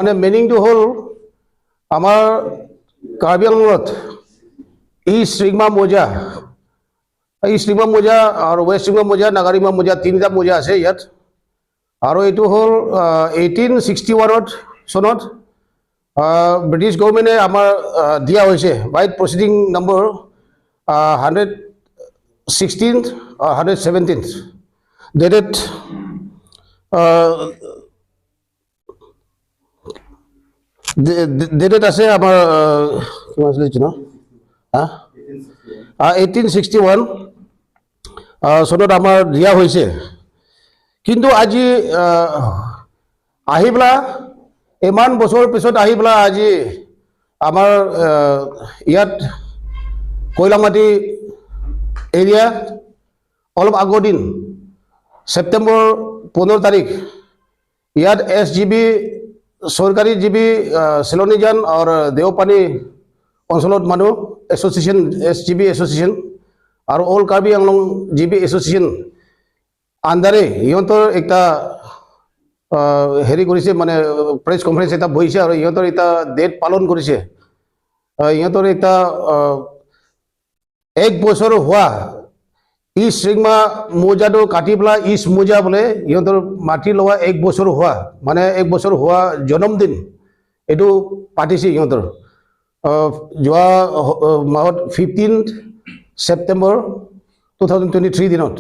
মানে মিনিংটো হ'ল, আমাৰ কাৰ্বি আংলঙত ইষ্ট ৰিংমা মৌজা, ইষ্ট ৰিংমা মৌজা আৰু ৱেষ্ট ৰিংমা মৌজা, নাগাৰিংমা মৌজা, তিনিটা মৌজা আছে ইয়াত। আৰু এইটো হ'ল 1861ত চনত ব্ৰিটিছ গভৰ্ণমেণ্টে আমাৰ দিয়া হৈছে by proceeding number 116, 117 dated dated আছে আমাৰ কিমান আছিলে এইটো ন হা 1861 চনত আমাৰ দিয়া হৈছে। কিন্তু আজি আহি পেলাই, ইমান বছৰৰ পিছত আহি পেলাই আজি আমাৰ ইয়াত কয়লামাটি এৰিয়া অলপ আগৰ দিন ছেপ্টেম্বৰ 15 তাৰিখ ইয়াত এছ জি বি, চৰকাৰী জি বি চিলনীজান আৰু দেওপানী অঞ্চলত মানুহ association, S G B association আৰু all Karbi Anglong G B association আণ্ডাৰে সিহঁতৰ একটা হেৰি কৰিছে, মানে প্ৰেছ কনফাৰেঞ্চ এটা বহিছে আৰু সিহঁতৰ এটা ডেট পালন কৰিছে। সিহঁতৰ এটা এক বছৰ হোৱা ইষ্ট ৰিংমা মৌজাটো কাটি পেলাই ইষ্ট মৌজা বোলে সিহঁতৰ মাটি লোৱা এক বছৰ হোৱা, মানে এক বছৰ হোৱা জন্মদিন এইটো পাতিছে সিহঁতৰ যোৱা মাহত 15 ছেপ্টেম্বৰ 2023 দিনত।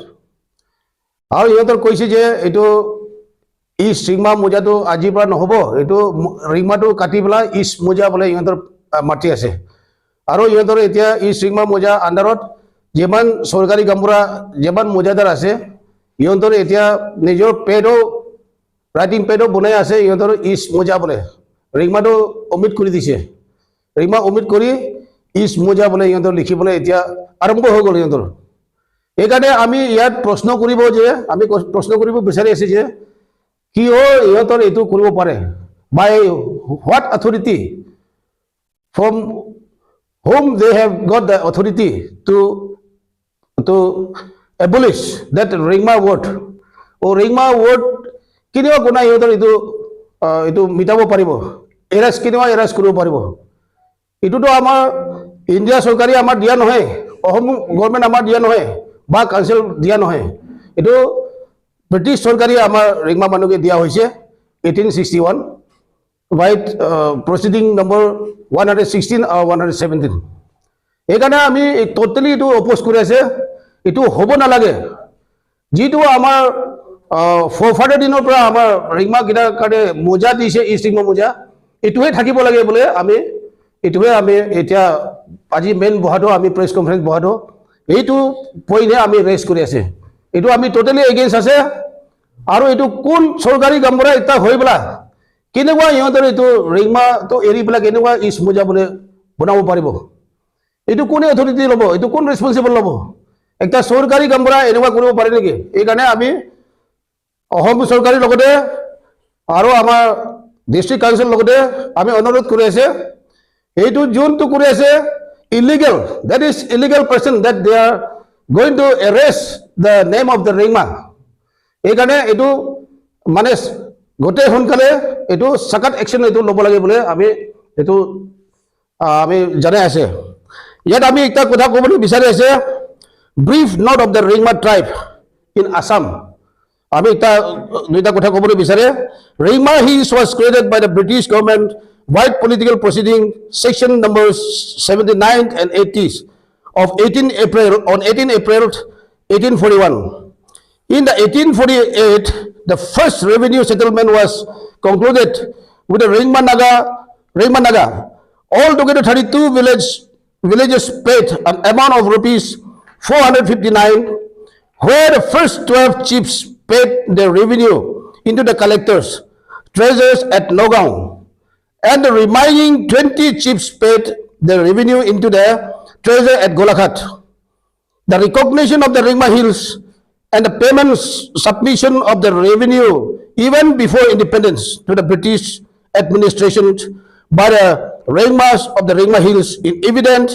আৰু সিহঁতৰ কৈছে যে এইটো ইষ্ট ৰিংমা মৌজাটো আজিৰ পৰা নহ'ব, এইটো ৰিংমাটো কাটি পেলাই ইষ্ট মৌজা বোলে সিহঁতৰ মাটি আছে। আৰু সিহঁতৰ এতিয়া ইষ্ট ৰিংমা মৌজা আণ্ডাৰত যিমান চৰকাৰী গামবুঢ়া, যিমান মৌজাদাৰ আছে, সিহঁতৰ এতিয়া নিজৰ পেডো, ৰাইটিং পেডো বনাই আছে সিহঁতৰ ইষ্ট মৌজা বোলে। ৰিংমাটো অমিট কৰি দিছে। ৰিংমা অমিট কৰি ইষ্ট মৌজা বোলে সিহঁতৰ লিখিবলৈ এতিয়া আৰম্ভ হৈ গ'ল সিহঁতৰ। সেইকাৰণে আমি ইয়াত প্ৰশ্ন কৰিব যে আমি প্ৰশ্ন কৰিব বিচাৰি আছোঁ যে কিয় ইহঁতৰ এইটো কৰিব পাৰে? By what authority, from whom they have got the authority to abolish that Ringma word? O Ringma word কেনেকুৱা কোনা ইহঁতৰ এইটো মিটাব পাৰিব, এৰেষ্ট কেনেকুৱা এৰেষ্ট কৰিব পাৰিব? এইটোতো আমাৰ ইণ্ডিয়া চৰকাৰে আমাৰ দিয়া নহয়, অসম গভৰ্ণমেণ্ট আমাৰ দিয়া নহয় বা কাউন্সিল দিয়া নহয়। এইটো ব্ৰিটিছ চৰকাৰে আমাৰ ৰিংমা মানুহকে দিয়া হৈছে 1861 by proceeding number 116 আৰু 117। সেইকাৰণে আমি ট'টেলি এইটো অপ'জ কৰি আছে। এইটো হ'ব নালাগে। যিটো আমাৰ ফৰফাদাৰ দিনৰ পৰা আমাৰ ৰিংমাকেইটাৰ কাৰণে মোজা দিছে, ইষ্ট ৰিংমা মোজা, এইটোহে থাকিব লাগে বোলে। আমি এইটোহে আমি এতিয়া আজি মেইন বহাটো, আমি প্ৰেছ কনফাৰেঞ্চ বহাটো এইটো পইণ্টহে আমি ৰেজ কৰি আছে। এইটো আমি ট'টেলি এগেইনষ্ট আছে। আৰু এইটো কোন চৰকাৰী গামবুঢ়া এতিয়া হৈ পেলাই কেনেকুৱা ইহঁতৰ এইটো ৰিংমাটো এৰি পেলাই কেনেকুৱা ইষ্ট মোজা বোলে বনাব পাৰিব? এইটো কোনে অথৰিটি ল'ব? এইটো কোন ৰেচপনচিবল ল'ব? একটা চৰকাৰী গামবুঢ়া এনেকুৱা কৰিব পাৰে নেকি? এইকাৰণে আমি অসম চৰকাৰৰ লগতে আৰু আমাৰ ডিষ্ট্ৰিক্ট কাউন্সিল লগতে আমি অনুৰোধ কৰি আছে, এইটো যোনটো কৰি আছে illegal, that is illegal person that they are going to erase the name of the Rengma. এইকাৰণে এইটো মানে গোটেই সোনকালে এইটো চাকাত একশ্যন এইটো ল'ব লাগে বোলে আমি এইটো আমি জনাই আছে। ইয়াত আমি একটা কথা ক'বলৈ বিচাৰি আছে, brief note of the Rengma tribe in Assam. আমি এটা দুইটা কথা ক'বলৈ বিচাৰে। Rengma Hills was created by the British government vide political proceeding section number 79 and 80s of 18 April, on 18 April 1841. In the 1848, the first revenue settlement was concluded with the Rengma Naga, Rengma Naga. Altogether 32 villages paid an amount of rupees 459, where the first 12 chiefs paid their revenue into the collectors' treasures at Nagaon, and the remaining 20 chiefs paid their revenue into the treasure at Golaghat. The recognition of the Rengma Hills and the payment submission of the revenue even before independence to the British administration by the Rengmas of the Rengma Hills is evident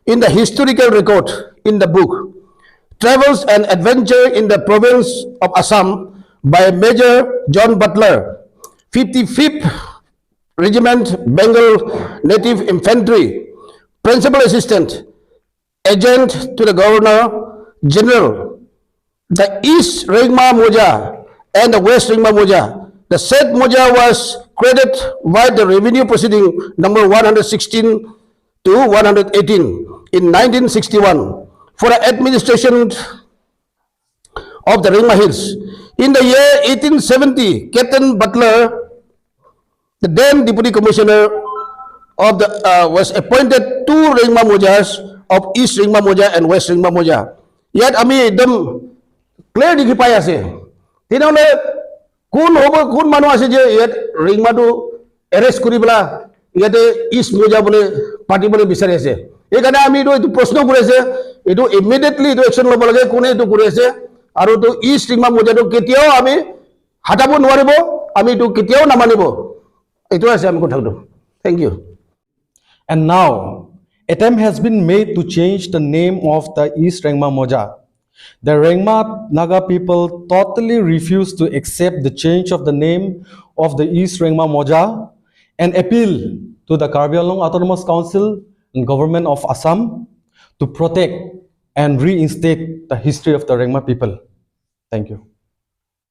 in the historical record in the book Travels and Adventure in the Province of Assam by Major John Butler, 55th Regiment, Bengal Native Infantry, Principal Assistant Agent to the Governor General, the East Rengma Moja and the West Rengma Moja. The said Moja was created by the Revenue Proceeding number 116 to 118 in 1961 for the administration of the Rengma Hills. In the year 1870, Captain Butler, the then Deputy Commissioner of the, was appointed two Rengma Mojas of East Rengma Moja and West Rengma Moja. ইয়াত আমি একদম clear দেখি পাই আছে। তেনেহ'লে কোন হ'ব, কোন মানুহ আছে যে ইয়াত ৰিংমাটো এৰেষ্ট কৰি পেলাই ইয়াতে ইষ্ট মোজা বুলি পাতিবলৈ বিচাৰি আছে? সেইকাৰণে আমি এইটো প্ৰশ্ন কৰি আছে, এইটো ইমিডিয়েটলি এইটো একশ্যন ল'ব লাগে, কোনে এইটো কৰি আছে। আৰু এইটো ইষ্ট ৰিংমা মোজাটো কেতিয়াও আমি হাতাব নোৱাৰিব, আমি এইটো কেতিয়াও নামানিব। এইটো আছে আমি কথাটো। Thank you. And now, attempt has been made to change the name of the East Rengma Moja. The Rengma Naga people totally refused to accept the change of the name of the East Rengma Moja and appeal to the Karbi Anglong Autonomous Council and Government of Assam to protect and reinstate the history of the Rengma people. Thank you.